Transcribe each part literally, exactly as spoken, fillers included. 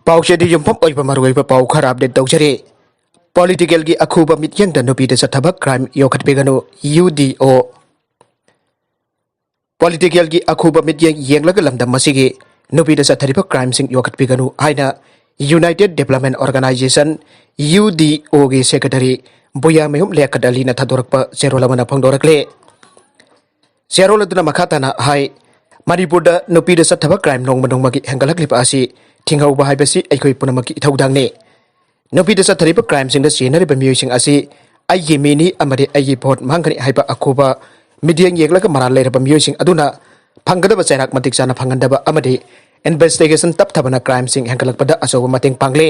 ꯄꯥꯎꯆꯦꯗ ꯌꯨꯝꯐꯝ ꯑꯣꯏꯕ ꯃꯔꯨꯑꯣꯏꯕ ꯄꯥꯎ ꯈꯔ ꯑꯞꯗꯦꯠ ꯇꯧꯖꯔꯤ꯫ ꯄꯣꯂꯤꯇꯤꯀꯦꯜꯒꯤ ꯑꯈꯨꯕ ꯃꯤꯠꯌꯦꯡꯗ ꯅꯨꯄꯤꯗ ꯆꯠꯊꯕ ꯀ꯭ꯔꯥꯏꯝ ꯌꯣꯛꯈꯠꯄꯤꯒꯅꯨ, ꯌꯨ ꯗꯤ ꯑꯣ꯫ ꯄꯣꯂꯤꯇꯤꯀꯦꯜꯒꯤ ꯑꯈꯨꯕ ꯃꯤꯠꯌꯦꯡ ꯌꯦꯡꯂꯒ ꯂꯝꯗꯝ ꯑꯁꯤꯒꯤ ꯅꯨꯄꯤꯗ ꯆꯠꯊꯔꯤꯕ ꯀ꯭ꯔꯥꯏꯝꯁꯤꯡ ꯌꯣꯛꯈꯠꯄꯤꯒꯅꯨ ꯍꯥꯏꯅ ꯌꯨꯅꯥꯏꯇꯦꯗ ꯗꯤꯕ꯭ꯂꯞꯃꯦꯟ ꯑꯣꯔꯒꯅꯥꯏꯖꯦꯁꯟ, ꯌꯨ ꯗꯤ ꯑꯣꯒꯤ ꯁꯦꯀ꯭ꯔꯦꯇꯔꯤ ꯕꯨꯌꯥꯃꯌꯨꯝ ꯂꯤꯌꯥꯀꯠ ꯑꯂꯤꯅ ꯊꯥꯗꯣꯔꯛꯄ ꯆꯦꯔꯣꯜ ꯑꯃꯅ ꯐꯣꯡꯗꯣꯔꯛꯂꯦ꯫ ꯆꯦꯔꯣꯜ ꯑꯗꯨꯅ ꯃꯈꯥ ꯇꯥꯅ ꯍꯥꯏ, ꯃꯅꯤꯄꯨꯔꯗ ꯅꯨꯄꯤꯗ ꯆꯠꯊꯕ ꯀ꯭ꯔꯥꯏꯝ ꯅꯣꯡꯃ ꯅꯣꯡꯃꯒꯤ ꯍꯦꯟꯒꯠꯂꯛꯂꯤꯕ ꯑꯁꯤ ꯊꯤꯡꯍꯧꯕ ꯍꯥꯏꯕꯁꯤ ꯑꯩꯈꯣꯏ ꯄꯨꯝꯅꯃꯛꯀꯤ ꯏꯊꯧꯗꯥꯡꯅꯤ꯫ ꯅꯨꯄꯤꯗ ꯆꯠꯊꯔꯤꯕ ꯀ꯭ꯔꯥꯏꯝꯁꯤꯡꯗ ꯆꯦꯟꯅꯔꯤꯕ ꯃꯤꯑꯣꯏꯁꯤꯡ ꯑꯁꯤ ꯑꯩꯒꯤ ꯃꯤꯅꯤ ꯑꯃꯗꯤ ꯑꯩꯒꯤ ꯚꯣꯠ ꯃꯥꯡꯒꯅꯤ ꯍꯥꯏꯕ ꯑꯈꯨꯕ ꯃꯤꯠꯌꯦꯡ ꯌꯦꯡꯂꯒ ꯃꯔꯥꯜ ꯂꯩꯔꯕ ꯃꯤꯑꯣꯏꯁꯤꯡ ꯑꯗꯨꯅ ꯐꯪꯒꯗꯕ ꯆꯩꯔꯥꯛ ꯃꯇꯤꯛ ꯆꯥꯅ ꯐꯪꯍꯟꯗꯕ ꯑꯃꯗꯤ ꯏꯟꯚꯦꯁꯇꯤꯒꯦꯁꯟ ꯇꯞꯊꯕꯅ ꯀ꯭ꯔꯥꯏꯝꯁꯤꯡ ꯍꯦꯟꯒꯠꯂꯛꯄꯗ ꯑꯆꯧꯕ ꯃꯇꯦꯡ ꯄꯥꯡꯂꯦ꯫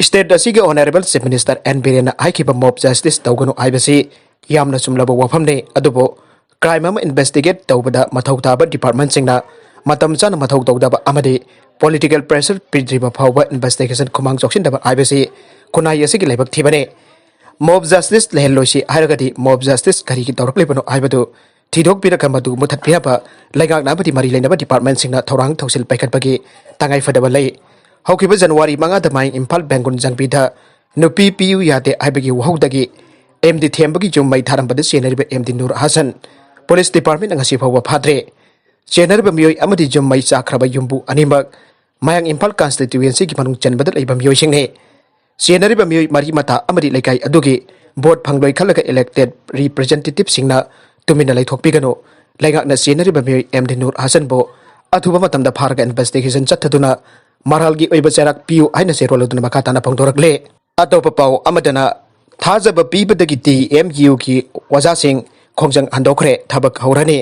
ꯁ꯭ꯇꯦꯠ ꯑꯁꯤꯒꯤ ꯑꯣꯅꯔꯦꯕꯜ ꯆꯤꯐ ꯃꯤꯅꯤꯁꯇꯔ ꯑꯦꯟ ꯕꯤꯔꯦꯟꯅ ꯍꯥꯏꯈꯤꯕ ꯃꯣꯕ ꯖꯁꯇꯤꯁ ꯇꯧꯒꯅꯨ ꯍꯥꯏꯕꯁꯤ ꯌꯥꯝꯅ ꯆꯨꯝꯂꯕ ꯋꯥꯐꯝꯅꯤ, ꯑꯗꯨꯕꯨ ꯀ꯭ꯔꯥꯏꯝ ꯑꯃ ꯏꯟꯚꯦꯁꯇꯤꯒꯦꯠ ꯇꯧꯕꯗ ꯃꯊꯧ ꯇꯥꯕ ꯗꯤꯄꯥꯔꯠꯃꯦꯟꯁꯤꯡꯅ ꯃꯇꯝ ꯆꯥꯅ ꯃꯊꯧ ꯇꯧꯗꯕ ꯑꯃꯗꯤ ꯄꯣꯂꯤꯇꯤꯀꯦꯜ ꯄ꯭ꯔꯦꯁꯔ ꯄꯤꯗ꯭ꯔꯤꯕ ꯐꯥꯎꯕ ꯏꯟꯚꯦꯁꯇꯤꯒꯦꯁꯟ ꯈꯨꯃꯥꯡ ꯆꯥꯎꯁꯤꯟꯗꯕ ꯍꯥꯏꯕꯁꯤ ꯈꯨꯟꯅꯥꯏ ꯑꯁꯤꯒꯤ ꯂꯥꯏꯕꯛ ꯊꯤꯕꯅꯤ꯫ ꯃꯣꯕ ꯖꯁꯇꯤꯁ ꯂꯩꯍꯜꯂꯣꯏꯁꯤ ꯍꯥꯏꯔꯒꯗꯤ ꯃꯣꯕ ꯖꯁꯇꯤꯁ ꯀꯔꯤꯒꯤ ꯇꯧꯔꯛꯂꯤꯕꯅꯣ ꯍꯥꯏꯕꯗꯨ ꯊꯤꯗꯣꯛꯄꯤꯔꯒ ꯃꯗꯨ ꯃꯨꯊꯠꯄꯤꯅꯕ ꯂꯩꯉꯥꯛꯅ ꯑꯃꯗꯤ ꯃꯔꯤ ꯂꯩꯅꯕ ꯗꯤꯄꯥꯔꯠꯃꯦꯟꯁꯤꯡꯅ ꯊꯧꯔꯥꯡ ꯊꯧꯁꯤꯜ ꯄꯥꯏꯈꯠꯄꯒꯤ ꯇꯉꯥꯏꯐꯗꯕ ꯂꯩ꯫ ꯍꯧꯈꯤꯕ ꯖꯅꯋꯥꯔꯤ ꯃꯉꯥꯗ ꯃꯌꯥꯡ ꯏꯝꯐꯥꯜ ꯕꯦꯡꯒꯨꯟ ꯖꯥꯡꯕꯤꯗ ꯅꯨꯄꯤ ꯄꯤꯌꯨ ꯌꯥꯗꯦ ꯍꯥꯏꯕꯒꯤ ꯋꯥꯍꯧꯗꯒꯤ ꯑꯦꯝ ꯗꯤ ꯊꯦꯝꯕꯒꯤ ꯌꯨꯝ ꯃꯩ ꯊꯥꯔꯝꯕꯗ ꯆꯦꯟꯅꯔꯤꯕ M D Nur Hasan police ꯗꯤꯄꯥꯔꯠꯃꯦꯟꯅ ꯉꯁꯤ ꯐꯥꯎꯕ ꯐꯥꯗ꯭ꯔꯦ꯫ ꯆꯦꯟꯅꯔꯤꯕ ꯃꯤꯑꯣꯏ ꯑꯃꯗꯤ ꯌꯨꯝ ꯃꯩ ꯆꯥꯛꯈ꯭ꯔꯕ ꯌꯨꯝꯕꯨ ꯑꯅꯤꯃꯛ ꯃꯌꯥꯡ ꯏꯝꯐꯥꯜ ꯀꯟꯁꯇꯤꯇ꯭ꯋꯦꯟꯁꯤꯒꯤ ꯃꯅꯨꯡ ꯆꯟꯕꯗ ꯂꯩꯕ ꯃꯤꯑꯣꯏꯁꯤꯡꯅꯤ꯫ ꯆꯦꯟꯅꯔꯤꯕ ꯃꯤꯑꯣꯏ ꯃꯔꯤ ꯃꯇꯥ ꯑꯃꯗꯤ ꯂꯩꯀꯥꯏ ꯑꯗꯨꯒꯤ ꯚꯣꯠ ꯐꯪꯂꯣꯏ ꯈꯜꯂꯒ ꯏꯂꯦꯛꯇꯦꯗ ꯔꯤꯄ꯭ꯔꯖꯦꯟꯇꯦꯇꯤꯚꯁꯤꯡꯅ ꯇꯨꯃꯤꯟꯅ ꯂꯩꯊꯣꯛꯄꯤꯒꯅꯨ꯫ ꯂꯩꯉꯥꯛꯅ ꯆꯦꯟꯅꯔꯤꯕ ꯃꯤꯑꯣꯏ ꯑꯦꯝ ꯗꯤ ꯅꯨꯔ ꯍꯥꯁꯟꯕꯨ ꯑꯊꯨꯕ ꯃꯇꯝꯗ ꯐꯥꯔꯒ ꯏꯟꯚꯦꯁꯇꯤꯒꯦꯁꯟ ꯆꯠꯊꯗꯨꯅ ꯃꯔꯥꯜꯒꯤ ꯑꯣꯏꯕ ꯆꯩꯔꯥꯛ ꯄꯤꯌꯨ ꯍꯥꯏꯅ ꯆꯦꯔꯣꯜ ꯑꯗꯨꯅ ꯃꯈꯥ ꯇꯥꯅ ꯐꯣꯡꯗꯣꯔꯛꯂꯦ꯫ ꯑꯇꯣꯞꯄ ꯄꯥꯎ ꯑꯃꯗꯅ, ꯊꯥꯖꯕ ꯄꯤꯕꯗꯒꯤ ꯗꯤ ꯑꯦꯝ ꯌꯨꯒꯤ ꯑꯣꯖꯥꯁꯤꯡ ꯈꯣꯡꯖꯪ ꯍꯟꯗꯣꯛꯈ꯭ꯔꯦ, ꯊꯕꯛ ꯍꯧꯔꯅꯤ꯫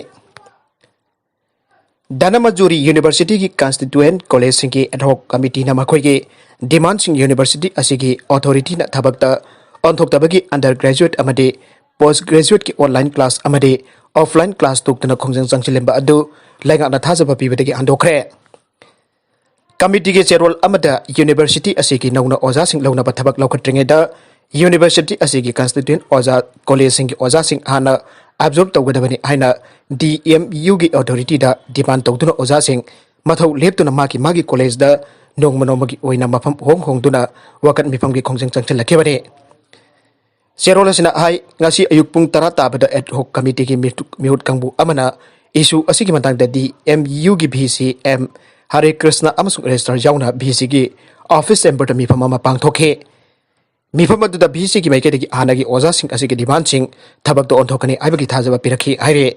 ꯙꯅꯃꯟꯖꯨꯔꯤ ꯌꯨꯅꯤꯚꯔꯁꯤꯇꯤꯒꯤ ꯀꯟꯁꯇꯤꯇ꯭ꯌꯨꯌꯦꯟ ꯀꯣꯂꯦꯖꯁꯤꯡꯒꯤ ꯑꯦꯗꯍꯣꯛ ꯀꯃꯤꯇꯤꯅ ꯃꯈꯣꯏꯒꯤ ꯗꯤꯃꯥꯟꯁꯤꯡ ꯌꯨꯅꯤꯚꯔꯁꯤꯇꯤ ꯑꯁꯤꯒꯤ ꯑꯣꯊꯣꯔꯤꯇꯤꯅ ꯊꯕꯛꯇ ꯑꯣꯟꯊꯣꯛꯇꯕꯒꯤ ꯑꯟꯗꯔ ꯒ꯭ꯔꯦꯖꯨꯑꯦꯠ ꯑꯃꯗꯤ ꯄꯣꯁ ꯒ꯭ꯔꯦꯖꯨꯑꯦꯠꯀꯤ ꯑꯣꯟꯂꯥꯏꯟ ꯀ꯭ꯂꯥꯁ ꯑꯃꯗꯤ ꯑꯣꯐꯂꯥꯏꯟ ꯀ꯭ꯂꯥꯁ ꯇꯣꯛꯇꯨꯅ ꯈꯣꯡꯖꯪ ꯆꯪꯁꯤꯜꯂꯝꯕ ꯑꯗꯨ ꯂꯩꯉꯥꯛꯅ ꯊꯥꯖꯕ ꯄꯤꯕꯗꯒꯤ ꯍꯟꯗꯣꯛꯈ꯭ꯔꯦ꯫ ꯀꯃꯤꯇꯤꯒꯤ ꯆꯦꯔꯣꯜ ꯑꯃꯗ ꯌꯨꯅꯤꯚꯔꯁꯤꯇꯤ ꯑꯁꯤꯒꯤ ꯅꯧꯅ ꯑꯣꯖꯥꯁꯤꯡ ꯂꯧꯅꯕ ꯊꯕꯛ ꯂꯧꯈꯠꯇ꯭ꯔꯤꯉꯩꯗ ꯌꯨꯅꯤꯚꯔꯁꯤꯇꯤ ꯑꯁꯤꯒꯤ ꯀꯟꯁꯇꯤꯇ꯭ꯌꯨꯌꯦꯟ ꯑꯣꯖꯥ, ꯀꯣꯂꯦꯖꯁꯤꯡꯒꯤ ꯑꯣꯖꯥꯁꯤꯡ ꯍꯥꯟꯅ ꯑꯦꯕꯖꯣꯔꯕ ꯇꯧꯒꯗꯕꯅꯤ ꯍꯥꯏꯅ ꯗꯤ ꯑꯦꯝ ꯌꯨꯒꯤ ꯑꯣꯊꯣꯔꯤꯇꯤꯗ ꯗꯤꯃꯥꯟ ꯇꯧꯗꯨꯅ ꯑꯣꯖꯥꯁꯤꯡ ꯃꯊꯧ ꯂꯦꯞꯇꯨꯅ ꯃꯥꯒꯤ ꯃꯥꯒꯤ ꯀꯣꯂꯦꯖꯗ ꯅꯣꯡꯃ ꯅꯣꯡꯃꯒꯤ ꯑꯣꯏꯅ ꯃꯐꯝ ꯍꯣꯡ ꯍꯣꯡꯗꯨꯅ ꯋꯥꯀꯠ ꯃꯤꯐꯝꯒꯤ ꯈꯣꯡꯖꯪ ꯆꯪꯁꯤꯜꯂꯛꯈꯤꯕꯅꯤ꯫ ꯆꯦꯔꯣꯜ ꯑꯁꯤꯅ ꯍꯥꯏ, ꯉꯁꯤ ꯑꯌꯨꯛ ꯄꯨꯡ ꯇꯔꯥ ꯇꯥꯕꯗ ad hoc committeeꯒꯤ ꯃꯤꯍꯨꯠ, ꯃꯤꯍꯨꯠ ꯀꯥꯡꯕꯨ ꯑꯃꯅ issue ꯑꯁꯤꯒꯤ ꯃꯇꯥꯡꯗ DMUꯒꯤ VC M ꯍꯔꯦ ꯀ꯭ꯔꯤꯁꯅ ꯑꯃꯁꯨꯡ registrar ꯌꯥꯎꯅ VCꯒꯤ office chamberꯗ ꯃꯤꯐꯝ ꯑꯃ ꯄꯥꯡꯊꯣꯛꯈꯤ꯫ ꯃꯤꯐꯝ ꯑꯗꯨꯗ VCꯒꯤ ꯃꯥꯏꯀꯩꯗꯒꯤ ꯍꯥꯟꯅꯒꯤ ꯑꯣꯖꯥꯁꯤꯡ ꯑꯁꯤꯒꯤ demandꯁꯤꯡ ꯊꯕꯛꯇ ꯑꯣꯟꯊꯣꯛꯀꯅꯤ ꯍꯥꯏꯕꯒꯤ ꯊꯥꯖꯕ ꯄꯤꯔꯛꯈꯤ ꯍꯥꯏꯔꯤ꯫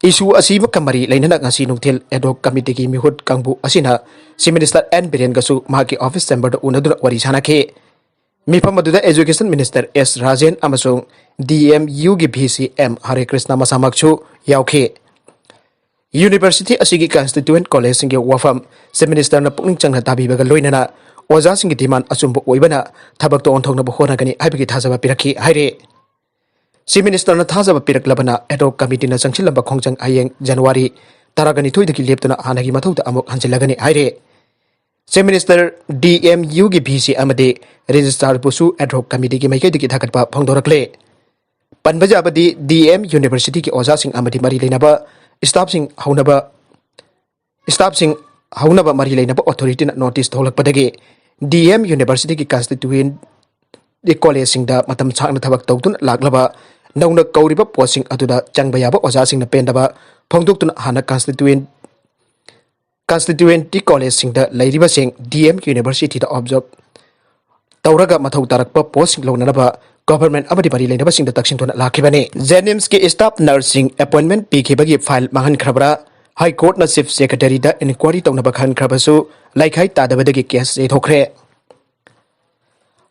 Issue ꯑꯁꯤꯃꯛꯀ ꯃꯔꯤ ꯂꯩꯅꯅ ꯉꯁꯤ ꯅꯨꯡꯊꯤꯜ ad hoc committeeꯒꯤ ꯃꯤꯍꯨꯠ ꯀꯥꯡꯕꯨ ꯑꯁꯤꯅ Chief Minister N ꯕꯤꯔꯦꯟꯒꯁꯨ ꯃꯍꯥꯛꯀꯤ office chamberꯗ ꯎꯅꯗꯨꯅ ꯋꯥꯔꯤ ꯁꯥꯅꯈꯤ꯫ ꯃꯤꯐꯝ ꯑꯗꯨꯗ Education Minister S ꯔꯥꯖꯦꯟ ꯑꯃꯁꯨꯡ DMUꯒꯤ VC M ꯍꯔꯦ ꯀ꯭ꯔꯤꯁꯅ ꯃꯁꯥꯃꯛꯁꯨ ꯌꯥꯎꯈꯤ꯫ University ꯑꯁꯤꯒꯤ constituent collegeꯁꯤꯡꯒꯤ ꯋꯥꯐꯝ Chief Ministerꯅ ꯄꯨꯛꯅꯤꯡ ꯆꯪꯅ ꯇꯥꯕꯤꯕꯒ ꯂꯣꯏꯅꯅ ꯑꯣꯖꯥꯁꯤꯡꯒꯤ demand ꯑꯆꯨꯝꯕ ꯑꯣꯏꯕꯅ ꯊꯕꯛꯇ ꯑꯣꯟꯊꯣꯛꯅꯕ ꯍꯣꯠꯅꯒꯅꯤ ꯍꯥꯏꯕꯒꯤ ꯊꯥꯖꯕ ꯄꯤꯔꯛꯈꯤ ꯍꯥꯏꯔꯤ꯫ Chief Ministerꯅ ꯊꯥꯖꯕ ꯄꯤꯔꯛꯂꯕꯅ ad hoc committeeꯅ ꯆꯪꯁꯤꯜꯂꯝꯕ ꯈꯣꯡꯖꯪ ꯍꯌꯦꯡ January ꯇꯔꯥꯒ ꯅꯤꯊꯣꯏꯗꯒꯤ ꯂꯦꯞꯇꯨꯅ ꯍꯥꯟꯅꯒꯤ ꯃꯊꯧꯗ ꯑꯃꯨꯛ ꯍꯟꯖꯤꯜꯂꯒꯅꯤ ꯍꯥꯏꯔꯤ꯫ Chief Minister, DMUꯒꯤ VC ꯑꯃꯗꯤ registrarꯕꯨꯁꯨ ad hoc committeeꯒꯤ ꯃꯥꯏꯀꯩꯗꯒꯤ ꯊꯥꯒꯠꯄ ꯐꯣꯡꯗꯣꯔꯛꯂꯦ꯫ ꯄꯟꯕ ꯌꯥꯕꯗꯤ, DM Universityꯒꯤ ꯑꯣꯖꯥꯁꯤꯡ ꯑꯃꯗꯤ ꯃꯔꯤ ꯂꯩꯅꯕ staffꯁꯤꯡ ꯍꯧꯅꯕ, staffꯁꯤꯡ ꯍꯧꯅꯕ ꯃꯔꯤ ꯂꯩꯅꯕ authorityꯅ notice ꯊꯣꯛꯂꯛꯄꯗꯒꯤ DM Universityꯒꯤ constituent collegeꯁꯤꯡꯗ ꯃꯇꯝ ꯁꯥꯡꯅ ꯊꯕꯛ ꯇꯧꯗꯨꯅ ꯂꯥꯛꯂꯕ ꯅꯧꯅ ꯀꯧꯔꯤꯕ postꯁꯤꯡ ꯑꯗꯨꯗ ꯆꯪꯕ ꯌꯥꯕ ꯑꯣꯖꯥꯁꯤꯡꯅ ꯄꯦꯟꯗꯕ ꯐꯣꯡꯗꯣꯛꯇꯨꯅ ꯍꯥꯟꯅ constituent constituency collegeꯁꯤꯡꯗ ꯂꯩꯔꯤꯕꯁꯤꯡ DM Universityꯗ absorb ꯇꯧꯔꯒ ꯃꯊꯧ ꯇꯥꯔꯛꯄ postꯁꯤꯡ ꯂꯧꯅꯅꯕ government ꯑꯃꯗꯤ ꯃꯔꯤ ꯂꯩꯅꯕꯁꯤꯡꯗ ꯇꯛꯁꯤꯟꯗꯨꯅ ꯂꯥꯛꯈꯤꯕꯅꯤ꯫ JNIMSꯀꯤ staff nurseꯁꯤꯡ appointment ꯄꯤꯈꯤꯕꯒꯤ file ꯃꯥꯡꯍꯟꯈ꯭ꯔꯕ꯭ꯔꯥ? High Courtꯅ Chief Secretaryꯗ inquiry ꯇꯧꯅꯕ ꯈꯟꯈ꯭ꯔꯕꯁꯨ ꯂꯩꯈꯥꯏ ꯇꯥꯗꯕꯗꯒꯤ case ꯌꯩꯊꯣꯛꯈ꯭ꯔꯦ꯫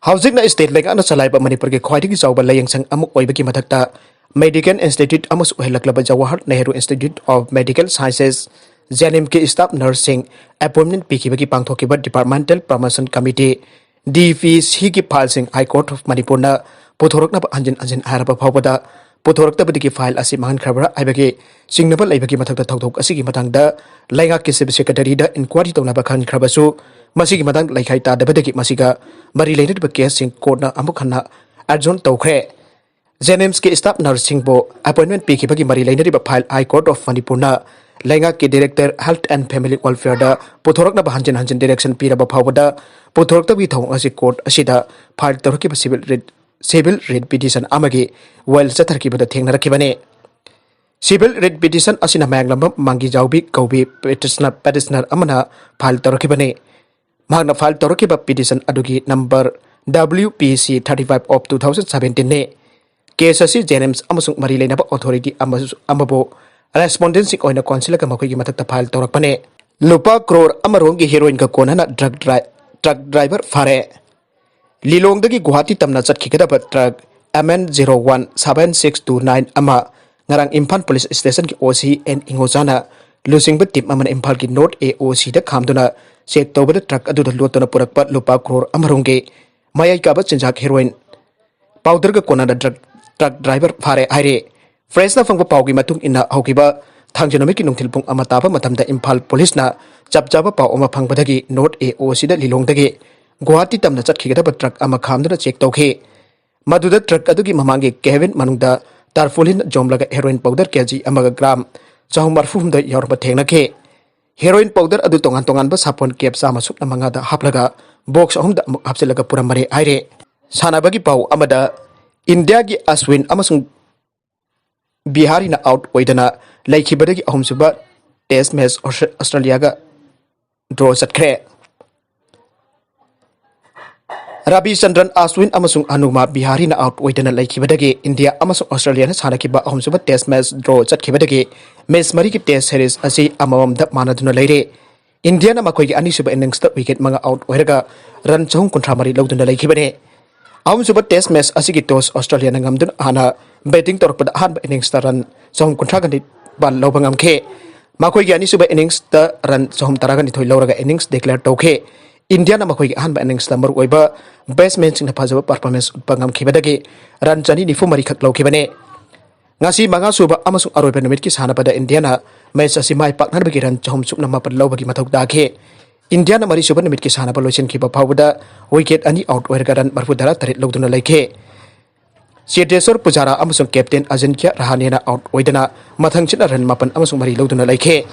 ꯍꯧꯖꯤꯛꯅ state ꯂꯩꯉꯥꯛꯅ ꯆꯂꯥꯏꯕ ꯃꯅꯤꯄꯨꯔꯒꯤ ꯈ꯭ꯋꯥꯏꯗꯒꯤ ꯆꯥꯎꯕ ꯂꯥꯌꯦꯡꯁꯪ ꯑꯃ ꯑꯣꯏꯕꯒꯤ ꯃꯊꯛꯇ Medical Institute ꯑꯃꯁꯨ ꯑꯣꯏꯍꯜꯂꯛꯂꯕ Jawahar Nehru Institute of Medical Sciences, JNIMSꯀꯤ staff nurseꯁꯤꯡ appointment ꯄꯤꯈꯤꯕꯒꯤ ꯄꯥꯡꯊꯣꯛꯈꯤꯕ Departmental Promotion Committee, DPCꯒꯤ fileꯁꯤꯡ High Court of ꯃꯅꯤꯄꯨꯔꯅ ꯄꯨꯊꯣꯔꯛꯅꯕ ꯍꯟꯖꯤꯟ ꯍꯟꯖꯤꯟ ꯍꯥꯏꯔꯕ ꯐꯥꯎꯕꯗ ꯄꯨꯊꯣꯔꯛꯇꯕꯗꯒꯤ file ꯑꯁꯤ ꯃꯥꯡꯍꯟꯈ꯭ꯔꯕ꯭ꯔꯥ ꯍꯥꯏꯕꯒꯤ ꯆꯤꯡꯅꯕ ꯂꯩꯕꯒꯤ ꯃꯊꯛꯇ ꯊꯧꯗꯣꯛ ꯑꯁꯤꯒꯤ ꯃꯇꯥꯡꯗ ꯂꯩꯉꯥꯛꯀꯤ Chief Secretaryꯗ inquiry ꯇꯧꯅꯕ ꯈꯟꯈ꯭ꯔꯕꯁꯨ ꯃꯁꯤꯒꯤ ꯃꯇꯥꯡꯗ ꯂꯩꯈꯥꯏ ꯇꯥꯗꯕꯗꯒꯤ ꯃꯁꯤꯒ ꯃꯔꯤ ꯂꯩꯅꯔꯤꯕ caseꯁꯤꯡ courtꯅ ꯑꯃꯨꯛ ꯍꯟꯅ adjourn ꯇꯧꯈ꯭ꯔꯦ꯫ JNIMSꯀꯤ staff nurseꯁꯤꯡꯕꯨ appointment ꯄꯤꯈꯤꯕꯒꯤ ꯃꯔꯤ ꯂꯩꯅꯔꯤꯕ file High Court of ꯃꯅꯤꯄꯨꯔꯅ ꯂꯩꯉꯥꯛꯀꯤ Director Health and Family Welfare ꯗ ꯄꯨꯊꯣꯔꯛꯅꯕ ꯍꯟꯖꯤꯟ ꯍꯟꯖꯤꯟ direction ꯄꯤꯔꯕ ꯐꯥꯎꯕꯗ ꯄꯨꯊꯣꯔꯛꯇꯕꯒꯤ ꯊꯧꯑꯣꯡ ꯑꯁꯤ court ꯑꯁꯤꯗ file ꯇꯧꯔꯛꯈꯤꯕ civil writ, civil writ petition ꯑꯃꯒꯤ ꯋꯥꯌꯦꯜ ꯆꯠꯊꯔꯛꯈꯤꯕꯗ ꯊꯦꯡꯅꯔꯛꯈꯤꯕꯅꯤ꯫ Civil writ petition ꯑꯁꯤꯅ ꯃꯌꯥꯡꯂꯝꯕꯝ ꯃꯥꯡꯒꯤꯖꯥꯎꯕꯤ ꯀꯧꯕꯤ petitioner, petitioner ꯑꯃꯅ file ꯇꯧꯔꯛꯈꯤꯕꯅꯤ꯫ ꯃꯍꯥꯛꯅ file ꯇꯧꯔꯛꯈꯤꯕ petition ꯑꯗꯨꯒꯤ number W P C thirty five of two thousand seventeen ꯅꯤ꯫ Case ꯑꯁꯤ JNIMS ꯑꯃꯁꯨꯡ ꯃꯔꯤ ꯂꯩꯅꯕ authority ꯑꯃꯁꯨ-, ꯑꯃꯕꯨ respondent ꯁꯤꯡ ꯑꯣꯏꯅ ꯀꯣꯟꯁꯤꯜꯂꯒ ꯃꯈꯣꯏꯒꯤ ꯃꯊꯛꯇ file ꯇꯧꯔꯛꯄꯅꯤ꯫ ꯂꯨꯄꯥ ꯀ꯭ꯔꯣꯔ ꯑꯃꯔꯣꯝꯒꯤ heroin ꯒ ꯀꯣꯟꯅꯅ drug dri-, truck driver ꯐꯥꯔꯦ꯫ ꯂꯤꯂꯣꯡꯗꯒꯤ ꯒꯨꯋꯥꯍꯥꯇꯤ ꯇꯝꯅ ꯆꯠꯈꯤꯒꯗꯕ truck M N zero one seven six two nine ꯑꯃ ꯉꯔꯥꯡ ꯏꯝꯐꯥꯜ police station ꯒꯤ O C N ꯏꯉꯣꯆꯥꯅ ꯂꯨꯆꯤꯡꯕ team ꯑꯃꯅ ꯏꯝꯐꯥꯜꯒꯤ North A O C the ꯈꯥꯝꯗꯨꯅ check ꯇꯧꯕꯗ truck ꯑꯗꯨꯗ ꯂꯣꯠꯇꯨꯅ ꯄꯨꯔꯛꯄ ꯂꯨꯄꯥ ꯀ꯭ꯔꯣꯔ ꯑꯃꯔꯣꯝꯒꯤ ꯃꯌꯥꯏ ꯀꯥꯕ ꯆꯤꯟꯖꯥꯛ heroin powder ꯒ ꯀꯣꯟꯅꯅ drug, truck driver ꯐꯥꯔꯦ ꯍꯥꯏꯔꯤ꯫ Press ꯅ ꯐꯪꯕ ꯄꯥꯎꯒꯤ ꯃꯇꯨꯡ ꯏꯟꯅ, ꯍꯧꯈꯤꯕ ꯊꯥꯡꯖ ꯅꯨꯃꯤꯠꯀꯤ ꯅꯨꯡꯊꯤꯜ ꯄꯨꯡ ꯑꯃ ꯇꯥꯕ ꯃꯇꯝꯗ ꯏꯝꯐꯥꯜ police ꯅ ꯆꯞ ꯆꯥꯕ ꯄꯥꯎ ꯑꯃ ꯐꯪꯕꯗꯒꯤ North A O C ꯗ ꯂꯤꯂꯣꯡꯗꯒꯤ ꯒꯨꯋꯥꯍꯥꯇꯤ ꯇꯝꯅ ꯆꯠꯈꯤꯒꯗꯕ truck ꯑꯃ ꯈꯥꯝꯗꯨꯅ check ꯇꯧꯈꯤ꯫ ꯃꯗꯨꯗ truck ꯑꯗꯨꯒꯤ ꯃꯃꯥꯡꯒꯤ cabin ꯃꯅꯨꯡꯗ tarpaulin ꯖꯣꯝꯂꯒ heroin powder K G ꯑꯃꯒ gram ꯆꯍꯨꯝ ꯃꯔꯤꯐꯨ ꯍꯨꯝꯗꯣꯏ ꯌꯥꯎꯔꯝꯕ ꯊꯦꯡꯅꯈꯤ꯫ Heroin powder ꯑꯗꯨ ꯇꯣꯉꯥꯟ ꯇꯣꯉꯥꯟꯕ ꯁꯥꯄꯣꯟ case ꯆꯥꯝꯃ ꯁꯨꯞꯅ ꯃꯉꯥꯗ ꯍꯥꯞꯂꯒ box ꯑꯍꯨꯝꯗ ꯑꯃꯨꯛ ꯍꯥꯞꯆꯤꯜꯂꯒ ꯄꯨꯔꯝꯕꯅꯤ ꯍꯥꯏꯔꯤ꯫ ꯁꯥꯟꯅꯕꯒꯤ ꯄꯥꯎ ꯑꯃꯗ, ꯏꯟꯗꯤꯌꯥꯒꯤ ꯑꯁ꯭ꯋꯤꯟ ꯑꯃꯁꯨꯡ ꯕꯤꯍꯥꯔꯤꯅ out ꯑꯣꯏꯗꯅ ꯂꯩꯈꯤꯕꯗꯒꯤ ꯑꯍꯨꯝꯁꯨꯕ test match ꯑꯣꯁ-, ꯑꯣꯁꯇ꯭ꯔꯦꯂꯤꯌꯥꯒ draw ꯆꯠꯈ꯭ꯔꯦ꯫ ꯔꯕꯤꯆꯟꯗ꯭ꯔꯟ ꯑꯁ꯭ꯋꯤꯟ ꯑꯃꯁꯨꯡ ꯍꯅꯨꯃꯥ ꯕꯤꯍꯥꯔꯤꯅ out ꯑꯣꯏꯗꯅ ꯂꯩꯈꯤꯕꯗꯒꯤ ꯏꯟꯗꯤꯌꯥ ꯑꯃꯁꯨꯡ ꯑꯣꯁꯇ꯭ꯔꯦꯂꯤꯌꯥꯅ ꯁꯥꯟꯅꯈꯤꯕ ꯑꯍꯨꯝꯁꯨꯕ test match draw ꯆꯠꯈꯤꯕꯗꯒꯤ match ꯃꯔꯤꯒꯤ test series ꯑꯁꯤ ꯑꯃꯃꯝꯗ ꯃꯥꯟꯅꯗꯨꯅ ꯂꯩꯔꯦ꯫ ꯏꯟꯗꯤꯌꯥꯅ ꯃꯈꯣꯏꯒꯤ ꯑꯅꯤꯁꯨꯕ innings ꯇ wicket ꯃꯉꯥ out ꯑꯣꯏꯔꯒ run ꯆꯍꯨꯝ ꯀꯨꯟꯊ꯭ꯔꯥ ꯃꯔꯤ ꯂꯧꯗꯨꯅ ꯂꯩꯈꯤꯕꯅꯤ꯫ ꯑꯍꯨꯝꯁꯨꯕ test match ꯑꯁꯤꯒꯤ toss ꯑꯣꯁꯇ꯭ꯔꯦꯂꯤꯌꯥꯅ ꯉꯝꯗꯨꯅ ꯍꯥꯟꯅ batting ꯇꯧꯔꯛꯄꯗ ꯑꯍꯥꯟꯕ innings ꯇ run ꯆꯍꯨꯝ ꯀꯨꯟꯊ꯭ꯔꯥ ꯅꯤꯄꯥꯟ ꯂꯧꯕ ꯉꯝꯈꯤ꯫ ꯃꯈꯣꯏꯒꯤ ꯑꯅꯤꯁꯨꯕ innings ꯇ run ꯆꯍꯨꯝ ꯇꯔꯥꯒ ꯅꯤꯊꯣꯏ ꯂꯧꯔꯒ innings declare ꯇꯧꯈꯤ꯫ ꯏꯟꯗꯤꯌꯥꯅ ꯃꯈꯣꯏꯒꯤ ꯑꯍꯥꯟꯕ innings ꯇ ꯃꯔꯨꯑꯣꯏꯕ batsman ꯁꯤꯡꯅ ꯐꯖꯕ performance ꯎꯠꯄ ꯉꯝꯈꯤꯕꯗꯒꯤ run ꯆꯅꯤ ꯅꯤꯐꯨ ꯃꯔꯤ ꯈꯛ ꯂꯧꯈꯤꯕꯅꯤ꯫ ꯉꯁꯤ ꯃꯉꯥꯁꯨꯕ ꯑꯃꯁꯨꯡ ꯑꯔꯣꯏꯕ ꯅꯨꯃꯤꯠꯀꯤ ꯁꯥꯟꯅꯕꯗ ꯏꯟꯗꯤꯌꯥꯅ match ꯑꯁꯤ ꯃꯥꯏ ꯄꯥꯛꯅꯕꯒꯤ run ꯆꯍꯨꯝ ꯁꯨꯞꯅ ꯃꯥꯄꯟ ꯂꯧꯕꯒꯤ ꯃꯊꯧ ꯇꯥꯈꯤ꯫ ꯏꯟꯗꯤꯌꯥꯅ ꯃꯔꯤꯁꯨꯕ ꯅꯨꯃꯤꯠꯀꯤ ꯁꯥꯟꯅꯕ ꯂꯣꯏꯁꯤꯟꯈꯤꯕ ꯐꯥꯎꯕꯗ wicket ꯑꯅꯤ out ꯑꯣꯏꯔꯒ run ꯃꯔꯤꯐꯨ ꯇꯔꯥ ꯇꯔꯦꯠ ꯂꯧꯗꯨꯅ ꯂꯩꯈꯤ꯫ ꯆꯦꯇꯦꯁꯣꯔ ꯄꯨꯖꯥꯔꯥ ꯑꯃꯁꯨꯡ ꯀꯦꯞꯇꯦꯟ ꯑꯖꯤꯟꯀ꯭ꯌ ꯔꯍꯥꯅꯦꯅ ꯑꯥꯎꯠ ꯑꯣꯏꯗꯅ ꯃꯊꯪꯁꯤꯠꯅ ꯔꯟ ꯃꯥꯄꯟ ꯑꯃꯁꯨꯡ ꯃꯔꯤ ꯂꯧꯗꯨꯅ ꯂꯩꯈꯤ꯫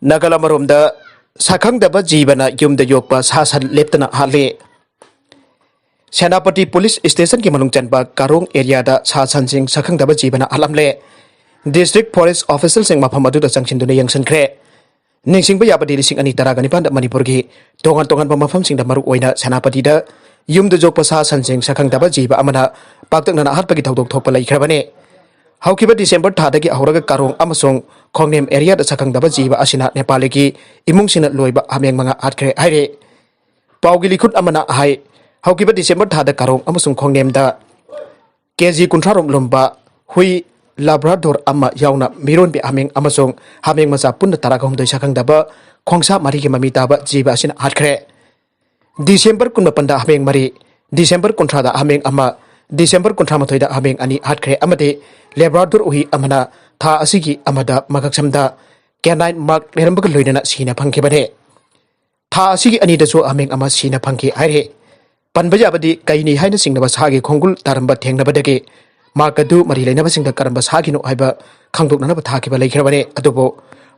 ꯅꯥꯒꯥꯂꯥꯟ ꯑꯃꯔꯣꯝꯗ, ꯁꯛꯈꯪꯗꯕ ꯖꯤꯕꯅ ꯌꯨꯝꯗ ꯌꯣꯛꯄ ꯁꯥ ꯁꯟ ꯂꯦꯞꯇꯅ ꯍꯥꯠꯂꯤ꯫ ꯁꯦꯅꯥꯄꯇꯤ ꯄꯨꯂꯤꯁ ꯁ꯭ꯇꯦꯁꯟꯒꯤ ꯃꯅꯨꯡ ꯆꯟꯕ ꯀꯥꯔꯣꯡ ꯑꯦꯔꯤꯌꯥꯗ ꯁꯥ ꯁꯟꯁꯤꯡ ꯁꯛꯈꯪꯗꯕ ꯖꯤꯕꯅ ꯍꯥꯠꯂꯝꯂꯦ꯫ ꯗꯤꯁꯇ꯭ꯔꯤꯛ ꯐꯣꯔꯦꯁ꯭ꯠ ꯑꯣꯐꯤꯁꯤꯌꯦꯜꯁꯤꯡ ꯃꯐꯝ ꯑꯗꯨꯗ ꯆꯪꯁꯤꯟꯗꯨꯅ ꯌꯦꯡꯁꯤꯟꯈ꯭ꯔꯦ꯫ ꯅꯤꯡꯁꯤꯡꯕ ꯌꯥꯕꯗꯤ, ꯂꯤꯁꯤꯡ ꯑꯅꯤ ꯇꯔꯥꯒ ꯅꯤꯄꯥꯟꯗ ꯃꯅꯤꯄꯨꯔꯒꯤ ꯇꯣꯉꯥꯟ ꯇꯣꯉꯥꯟꯕ ꯃꯐꯝꯁꯤꯡꯗ, ꯃꯔꯨ ꯑꯣꯏꯅ ꯁꯦꯅꯥꯄꯇꯤꯗ ꯌꯨꯝꯗ ꯌꯣꯛꯄ ꯁꯥ ꯁꯟꯁꯤꯡ ꯁꯛꯈꯪꯗꯕ ꯖꯤꯕ ꯑꯃꯅ ꯄꯥꯛꯇꯛꯅꯅ ꯍꯥꯠꯄꯒꯤ ꯊꯧꯗꯣꯛ ꯊꯣꯛꯄ ꯂꯩꯈ꯭ꯔꯕꯅꯤ꯫ ꯍꯧꯈꯤꯕ ꯗꯤꯁꯦꯝꯕꯔ ꯊꯥꯗꯒꯤ ꯍꯧꯔꯒ ꯀꯥꯔꯣꯡ ꯑꯃꯁꯨꯡ ꯈꯣꯡꯅꯦꯝ ꯑꯦꯔꯤꯌꯥꯗ ꯁꯛꯈꯪꯗꯕ ꯖꯤꯕ ꯑꯁꯤꯅ ꯅꯦꯄꯥꯂꯤꯒꯤ ꯏꯃꯨꯡꯁꯤꯡꯅ ꯂꯣꯏꯕ ꯍꯥꯃꯦꯡ ꯃꯉꯥ ꯍꯥꯠꯈ꯭ꯔꯦ ꯍꯥꯏꯔꯤ꯫ ꯄꯥꯎꯒꯤ ꯂꯤꯈꯨꯠ ꯑꯃꯅ ꯍꯥꯏ, ꯍꯧꯈꯤꯕ ꯗꯤꯁꯦꯝꯕꯔ ꯊꯥꯗ ꯀꯥꯔꯣꯡ ꯑꯃꯁꯨꯡ ꯈꯣꯡꯅꯦꯝꯗ ꯀꯦꯖꯤ ꯀꯨꯟꯊ꯭ꯔꯥ ꯔꯣꯝ ꯂꯨꯝꯕ ꯍꯨꯏ ꯂꯥꯕ꯭ꯔꯥꯗꯣꯔ ꯑꯃ ꯌꯥꯎꯅ ꯃꯤꯔꯣꯟꯕꯤ ꯍꯥꯃꯦꯡ ꯑꯃꯁꯨꯡ ꯍꯥꯃꯦꯡ ꯃꯆꯥ ꯄꯨꯟꯅ ꯇꯔꯥꯒ ꯍꯨꯝꯗꯣꯏ ꯁꯛꯈꯪꯗꯕ ꯈꯣꯡꯁꯥ ꯃꯔꯤꯒꯤ ꯃꯃꯤ ꯇꯥꯕ ꯖꯤꯕ ꯑꯁꯤꯅ ꯍꯥꯠꯈ꯭ꯔꯦ꯫ ꯗꯤꯁꯦꯝꯕꯔ ꯀꯨꯟꯃꯥꯄꯟꯗ ꯍꯥꯃꯦꯡ ꯃꯔꯤ, ꯗꯤꯁꯦꯝꯕꯔ ꯀꯨꯟꯊ꯭ꯔꯥꯗ ꯍꯥꯃꯦꯡ ꯑꯃ, ꯗꯤꯁꯦꯝꯕꯔ ꯀꯨꯟꯊ꯭ꯔꯥ ꯃꯥꯊꯣꯏꯗ ꯍꯥꯃꯦꯡ ꯑꯅꯤ ꯍꯥꯠꯈ꯭ꯔꯦ ꯑꯃꯗꯤ ꯂꯦꯕ꯭ꯔꯥꯗꯣꯔ ꯍꯨꯏ ꯑꯃꯅ ꯊꯥ ꯑꯁꯤꯒꯤ ꯑꯃꯗ ꯃꯀꯛꯁꯝꯗ ꯀꯦꯅꯥꯏꯟ ꯃꯥꯔꯛ ꯂꯩꯔꯝꯕꯒ ꯂꯣꯏꯅꯅ ꯁꯤꯅ ꯐꯪꯈꯤꯕꯅꯤ꯫ ꯊꯥ ꯑꯁꯤꯒꯤ ꯑꯅꯤꯗꯁꯨ ꯍꯥꯃꯦꯡ ꯑꯃ ꯁꯤꯅ ꯐꯪꯈꯤ ꯍꯥꯏꯔꯤ꯫ ꯄꯟꯕ ꯌꯥꯕꯗꯤ, ꯀꯩꯅꯤ ꯍꯥꯏꯅ ꯆꯤꯡꯅꯕ ꯁꯥꯒꯤ ꯈꯣꯡꯒꯨꯜ ꯇꯥꯔꯝꯕ ꯊꯦꯡꯅꯕꯗꯒꯤ ꯃꯥꯔꯛ ꯑꯗꯨ ꯃꯔꯤ ꯂꯩꯅꯕꯁꯤꯡꯗ ꯀꯔꯝꯕ ꯁꯥꯒꯤꯅꯣ ꯍꯥꯏꯕ ꯈꯪꯗꯣꯛꯅꯅꯕ ꯊꯥꯈꯤꯕ ꯂꯩꯈ꯭ꯔꯕꯅꯤ꯫ ꯑꯗꯨꯕꯨ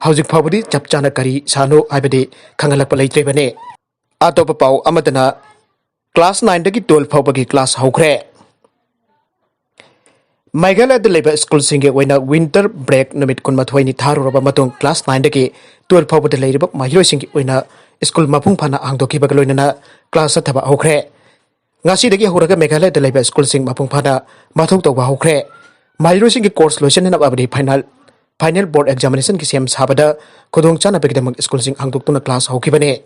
ꯍꯧꯖꯤꯛ ꯐꯥꯎꯕꯗꯤ ꯆꯞ ꯆꯥꯅ ꯀꯔꯤ ꯁꯥꯅꯣ ꯍꯥꯏꯕꯗꯤ ꯈꯪꯍꯜꯂꯛꯄ ꯂꯩꯇ꯭ꯔꯤꯕꯅꯤ꯫ ꯑꯇꯣꯞꯄ ꯄꯥꯎ ꯑꯃꯗꯅ, ꯀ꯭ꯂꯥꯁ ꯅꯥꯏꯟꯗꯒꯤ ꯇꯨꯋꯦꯜꯐ ꯐꯥꯎꯕꯒꯤ ꯀ꯭ꯂꯥꯁ ꯍꯧꯈ꯭ꯔꯦ꯫ ꯃꯦꯘꯥꯂꯌꯗ ꯂꯩꯕ ꯁ꯭ꯀꯨꯜꯁꯤꯡꯒꯤ ꯑꯣꯏꯅ ꯋꯤꯟꯇꯔ ꯕ꯭ꯔꯦꯛ ꯅꯨꯃꯤꯠ ꯀꯨꯟꯃꯥꯊꯣꯏꯅꯤ ꯊꯥꯔꯨꯔꯕ ꯃꯇꯨꯡ, ꯀ꯭ꯂꯥꯁ ꯅꯥꯏꯟꯗꯒꯤ ꯇꯨꯋꯦꯜꯐ ꯐꯥꯎꯕꯗ ꯂꯩꯔꯤꯕ ꯃꯍꯩꯔꯣꯏꯁꯤꯡꯒꯤ ꯑꯣꯏꯅ ꯁ꯭ꯀꯨꯜ ꯃꯄꯨꯡ ꯐꯥꯅ ꯍꯥꯡꯗꯣꯛꯈꯤꯕꯒ ꯂꯣꯏꯅꯅ ꯀ꯭ꯂꯥꯁ ꯆꯠꯊꯕ ꯍꯧꯈ꯭ꯔꯦ꯫ ꯉꯁꯤꯗꯒꯤ ꯍꯧꯔꯒ ꯃꯦꯘꯥꯂꯌꯗ ꯂꯩꯕ ꯁ꯭ꯀꯨꯜꯁꯤꯡ ꯃꯄꯨꯡ ꯐꯥꯅ ꯃꯊꯧ ꯇꯧꯕ ꯍꯧꯈ꯭ꯔꯦ꯫ ꯃꯍꯩꯔꯣꯏꯁꯤꯡꯒꯤ ꯀꯣꯔꯁ ꯂꯣꯏꯁꯤꯟꯅꯅꯕ ꯑꯃꯗꯤ ꯐꯥꯏꯅꯦꯜ, ꯐꯥꯏꯅꯦꯜ ꯕꯣꯔꯗ ꯑꯦꯛꯖꯥꯃꯤꯅꯦꯁꯟꯒꯤ ꯁꯦꯝ ꯁꯥꯕꯗ ꯈꯨꯗꯣꯡ ꯆꯥꯅꯕꯒꯤꯗꯃꯛ ꯁ꯭ꯀꯨꯜꯁꯤꯡ ꯍꯥꯡꯗꯣꯛꯇꯨꯅ ꯀ꯭ꯂꯥꯁ ꯍꯧꯈꯤꯕꯅꯤ꯫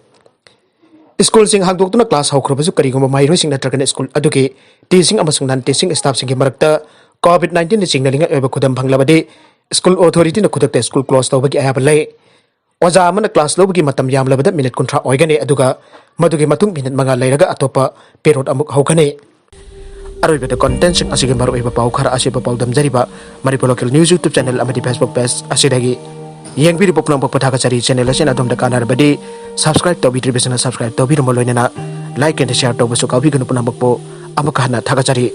ꯁ꯭ꯀꯨꯜꯁꯤꯡ ꯍꯥꯡꯗꯣꯛꯇꯨꯅ ꯀ꯭ꯂꯥꯁ ꯍꯧꯈ꯭ꯔꯕꯁꯨ, ꯀꯔꯤꯒꯨꯝꯕ ꯃꯍꯩꯔꯣꯏꯁꯤꯡ ꯅꯠꯇ꯭ꯔꯒꯅ ꯁ꯭ꯀꯨꯜ ꯑꯗꯨꯒꯤ ꯇꯤꯆꯤꯡ ꯑꯃꯁꯨꯡ ꯅꯟ ꯇꯤꯆꯤꯡ ꯁ꯭ꯇꯥꯐꯁꯤꯡꯒꯤ ꯃꯔꯛꯇ ꯀꯣꯚꯤꯗ ꯅꯥꯏꯟꯇꯤꯟꯅ ꯆꯤꯡꯅꯅꯤꯡꯉꯥꯏ ꯑꯣꯏꯕ ꯈꯨꯗꯝ ꯐꯪꯂꯕꯗꯤ, ꯁ꯭ꯀꯨꯜ ꯑꯣꯊꯣꯔꯤꯇꯤꯅ ꯈꯨꯗꯛꯇ ꯁ꯭ꯀꯨꯜ ꯀ꯭ꯂꯣꯖ ꯇꯧꯕꯒꯤ ꯑꯌꯥꯕ ꯂꯩ꯫ ꯑꯣꯖꯥ ꯑꯃꯅ ꯀ꯭ꯂꯥꯁ ꯂꯧꯕꯒꯤ ꯃꯇꯝ ꯌꯥꯝꯂꯕꯗ ꯃꯤꯅꯤꯠ ꯀꯨꯟꯊ꯭ꯔꯥ ꯑꯣꯏꯒꯅꯤ, ꯑꯗꯨꯒ ꯃꯗꯨꯒꯤ ꯃꯇꯨꯡ ꯃꯤꯅꯤꯠ ꯃꯉꯥ ꯂꯩꯔꯒ ꯑꯇꯣꯞꯄ ꯄꯦꯔꯣꯗ ꯑꯃꯨꯛ ꯍꯧꯒꯅꯤ꯫ ꯑꯔꯣꯏꯕꯗ, ꯀꯟꯇꯦꯟꯁꯤꯡ ꯑꯁꯤꯒꯤ ꯃꯔꯨꯑꯣꯏꯕ ꯄꯥꯎ ꯈꯔ ꯑꯁꯤꯕꯨ ꯄꯥꯎꯗꯝꯖꯔꯤꯕ Manipur local news YouTube channel ꯑꯃꯗꯤ ꯐꯦꯁꯕꯨꯛ ꯄꯦꯖ ꯑꯁꯤꯗꯒꯤ ꯌꯦꯡꯕꯤꯔꯤꯕ ꯄꯨꯝꯅꯃꯛꯄꯨ ꯊꯥꯒꯠꯆꯔꯤ꯫ ꯆꯦꯅꯦꯜ ꯑꯁꯤꯅ ꯑꯗꯣꯝꯗ ꯀꯥꯟꯅꯔꯕꯗꯤ, ꯁꯕꯁꯀ꯭ꯔꯥꯏꯕ ꯇꯧꯕꯤꯗ꯭ꯔꯤꯕꯁꯤꯡꯅ ꯁꯕꯁꯀ꯭ꯔꯥꯏꯕ ꯇꯧꯕꯤꯔꯝꯃꯨ, ꯂꯣꯏꯅꯅ ꯂꯥꯏꯛ ꯑꯦꯟ ꯁꯤꯌꯥꯔ ꯇꯧꯕꯁꯨ ꯀꯥꯎꯕꯤꯒꯅꯨ꯫ ꯄꯨꯝꯅꯃꯛꯄꯨ ꯑꯃꯨꯛꯀ ꯍꯟꯅ ꯊꯥꯒꯠꯆꯔꯤ꯫